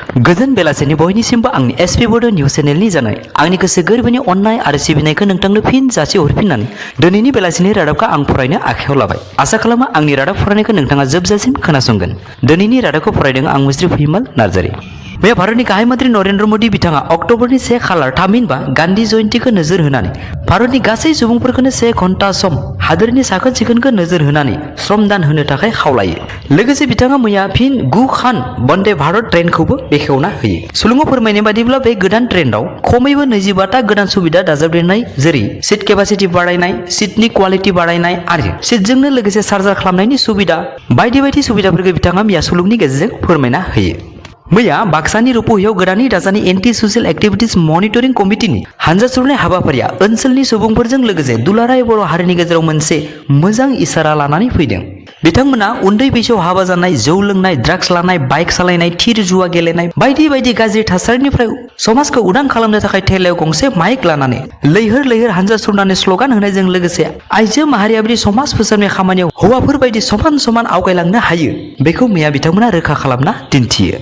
गोजोन बेलासेनि बयनिसिमबो आंनि एसपी बड' निउज चेनेलनि जानाय आंनि गोसो गोरबोनि अननाय आरो सिबिनायखौ नोंथांनो फिन जासि हरफिननानै दिनैनि बेलासिनि रादाबखौ आं फरायनो आखायाव लाबाय। आसा खालामो आंनि रादाब फरायनायखौ नोंथाङा जोबजासिम खोनासंगोन। दिनैनि रादाबखौ फरायदों आं मुस्रि फैमाल नार्जारी। बे भारतनि गाहाय मन्त्रि नरेन्द्र मोदी बिथाङा अक्ट'बरनि 1 खालार थामहिनबा गान्धी जयन्तीखौ नोजोर होनानै भारतनि गासै सुबुंफोरखौनो 1 घन्टा सम हादोरनि साखोन सिखोनखौ नोजोर होनानै श्रमदान होनो थाखाय खावलायो। लोगोसे बिथाङा मैया फिन 9 खान बन्दे भारत ट्रेनखौबो बेखेवना होयो। सुलुङाव फोरमायनाय बादिब्ला बे गोदान ट्रेनआव खमैबो 25टा गोदान सुबिदा दाजाबदेरनाय जेरै सिट केपासिटी बारायनाय, सिटनि क्वालिटी बारायनाय आरो सिटजोंनो लोगोसे चार्जार खालामनायनि सुबिदा बायदि सुबिदाफोरखौ बिथाङा मैया सुलुंनि गेजेरजों फोरमायना होयो। मैया बाक्सानि रुपहियाव गोदानै दाजानाय एन्टि ससियेल एक्टिभिटिज मनिटरिं कमिटिनि हानजा सुरनाय हाबाफारिया ओनसोलनि सुबुंफोरजों लोगोसे दुलाराय बर' हारिनि गेजेराव मोनसे मोजां इसारा लानानै फैदों। बिथांमोना उन्दै बैसोआव हाबा जानाय, जौ लोंनाय, ड्राग्स लानाय, बाइक सालायनाय, थिर जुवा गेलेनाय बायदि गाज्रि थासारिनिफ्राय समाजखौ उदां खालामनो थाखाय थेलायाव गंसे माइक लानानै लैहोर हानजा सुरनानै स्लगान होनायजों लोगोसे आइजो माहारियारि समाज फोसाबनाय खामानियाव हौवाफोर बायदि समान आवगायलांनो हायो बेखौ मैया बिथांमोना रोखा खालामना दिन्थियो।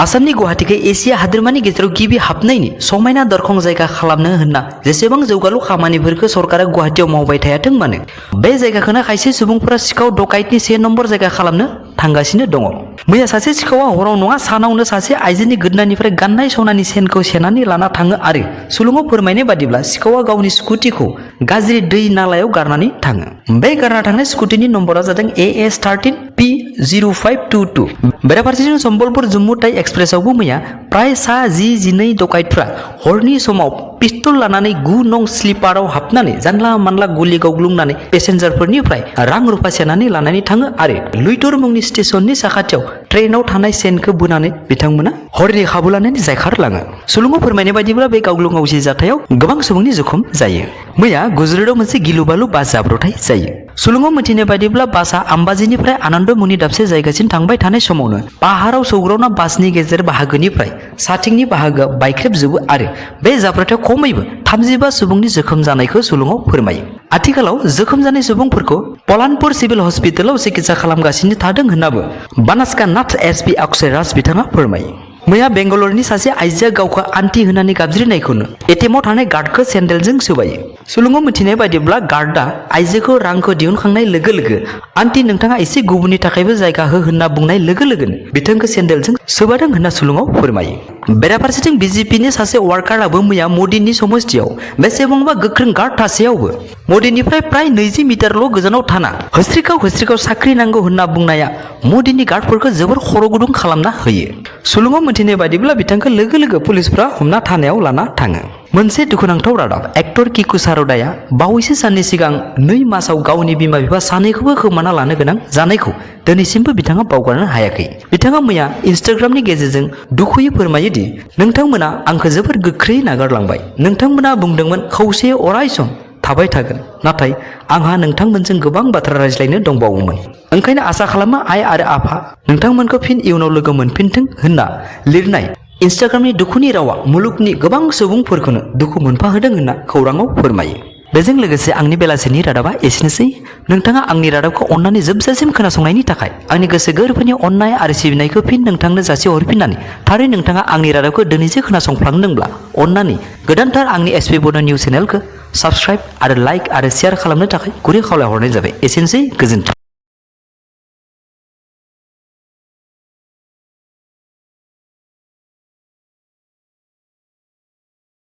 आसामनि गुवाहाटीखौ एसिया हादोरमानि गेजेराव गिबि हाबनायनि समायना दरखं जायगा खालामनो होनना जेसेबां जौगालु खामानिफोरखौ सरकारा गुवाहाटीयाव मावबाय थायाथों मानो बे जायगाखौनो खायसे सुबुंफोरा सिखाव डकाइतनि 1 नम्बर जायगा खालामनो थांगासिनो दङ। मैया सासे सिखावा हराव नङा सानावनो सासे आइजोनि गोदनानिफ्राय गाननाय सनानि सेनखौ सेनानै लाना थाङो आरो सुलुङाव फोरमायनाय बादिब्ला सिखावा गावनि स्कुटिखौ गाज्रि दै नालायाव गारनानै थाङो। बे गारना थांनाय स्कुटिनि नम्बरा जादों AS13P0522। बेराफारसेथिं सम्बलपुर जम्मु टाइ एक्सप्रेसआवबो मैया प्राय 10-12 डकाइतफ्रा हरनि समाव पिस्तल लानानै 9 नं स्लिपाराव हाबनानै जानला मानला गुलि गावग्लुंनानै पेसेन्जारफोरनिफ्राय रां रुफा सेनानै लानानै थाङो आरो लुइटर मुंनि स्टेशननि साखाथियाव ट्रेनाव थानाय सेनखौ बोनानै बिथांमोना हरनि खाबु लानानै जायखारलाङो। सुलुङाव फोरमायनाय बायदिब्ला बे गावग्लुं गावसि जाथायाव गोबां सुबुंनि जखम जायो। मैया गुजरातआव मोनसे गिलु बालु बास जाब्रबथाय जायो। सुलुङाव मिथिनाय बायदिब्ला बासआ आम्बाजीनिफ्राय आनन्द मुनि दाबसे जायगासिम थांबाय थानाय समावनो पाहाराव सौग्रावना बासनि गेजेर बाहागोनिफ्राय साथिंनि बाहागोआ बायख्रेबजोबो आरो बे जाब्रबथायाव खमैबो 35 सुबुंनि जोखोम जानायखौ सुलुङाव फोरमायो। आथिखालाव जोखोम जानाय सुबुंफोरखौ पलानपुर सिभिल हस्पिटालाव चिकित्सा खालामगासिनो थादों होननाबो बानासकान्डाथ एसपी अक्षय राज बिथाङा फोरमायो। मैया बेंगालुरुनि सासे आइजोआ गावखौ आन्थि होनानै गाबज्रिनायखौनो एटिएमआव थानाय गार्डखौ सेन्देलजों सोबायो। सुलुङाव मिथिनाय बायदिब्ला गार्डआ आइजोखौ रांखौ दिहुनखांनाय लोगो लोगो आन्थि नोंथाङा एसे गुबुननि थाखायबो जायगा हो होनना बुंनाय लोगो लोगोनो बिथांखौ सेन्देलजों सोबादों होनना सुलुङाव फोरमायो। बेराफारसेथिं बिजेपिनि सासे वार्कारआबो मैया मदिनि समस्थियाव बेसेबांबा गोख्रों गार्ड थासेयावबो मदिनिफ्राय प्राय 20 मिटारल' गोजानाव थाना होस्रिखाव साख्रि नांगौ होनना बुंनाया मदिनि गार्डफोरखौ जोबोर खर' गुदुं खालामना होयो। सुलुङाव मिथिनाय बायदिब्ला बिथांखौ लोगो पुलिसफ्रा हमना थानायाव लाना थाङो। मोनसे दुखुनांथाव रादाब एक्टर किकु सारदाया बावैसो साननि सिगां 2 मासाव गावनि बिमा बिफा सानैखौबो खोमाना लानो गोनां जानायखौ दिनैसिमबो बिथाङा बावगारनो हायाखै। बिथाङा मैया इन्स्टाग्रामनि गेजेरजों दुखुयै फोरमायोदि नोंथांमोना आंखौ जोबोर गोख्रै नागारलांबाय। नोंथांमोना बुंदोंमोन खौसेयै अरायसम थाबाय थागोन, नाथाय आंहा नोंथांमोनजों गोबां बाथ्रा रायज्लायनो दंबावोमोन। ओंखायनो आसा खालामो आइ आरो आफा नोंथांमोनखौ फिन इयुनाव लोगो मोनफिनथों होनना लिरनाय इन्स्टाग्रामनि दुखुनि रावा मुलुगनि गोबां सुबुंफोरखौनो दुखु मोनफाहोदों होनना खौराङाव फोरमायो। बेजों लोगोसे आंनि बेलासिनि रादाबा एसेनोसै। नोंथाङा आंनि रादाबखौ अननानै जोबजासिम खोनासंनायनि थाखाय आंनि गोसो गोरबोनि अननाय आरो सिबिनायखौ फिन नोंथांनो जासि हरफिननानै थारै नोंथाङा आंनि रादाबखौ दिनैसो खोनासंफ्लांदोंब्ला अननानै गोदानथार आंनि एसपी बड' निउज चेनेलखौ साबस्क्राइब आरो लाइक आरो शेयार खालामनो थाखाय गुरै खावलायहरनाय जाबाय। एसेनोसै, गोजोन्थों।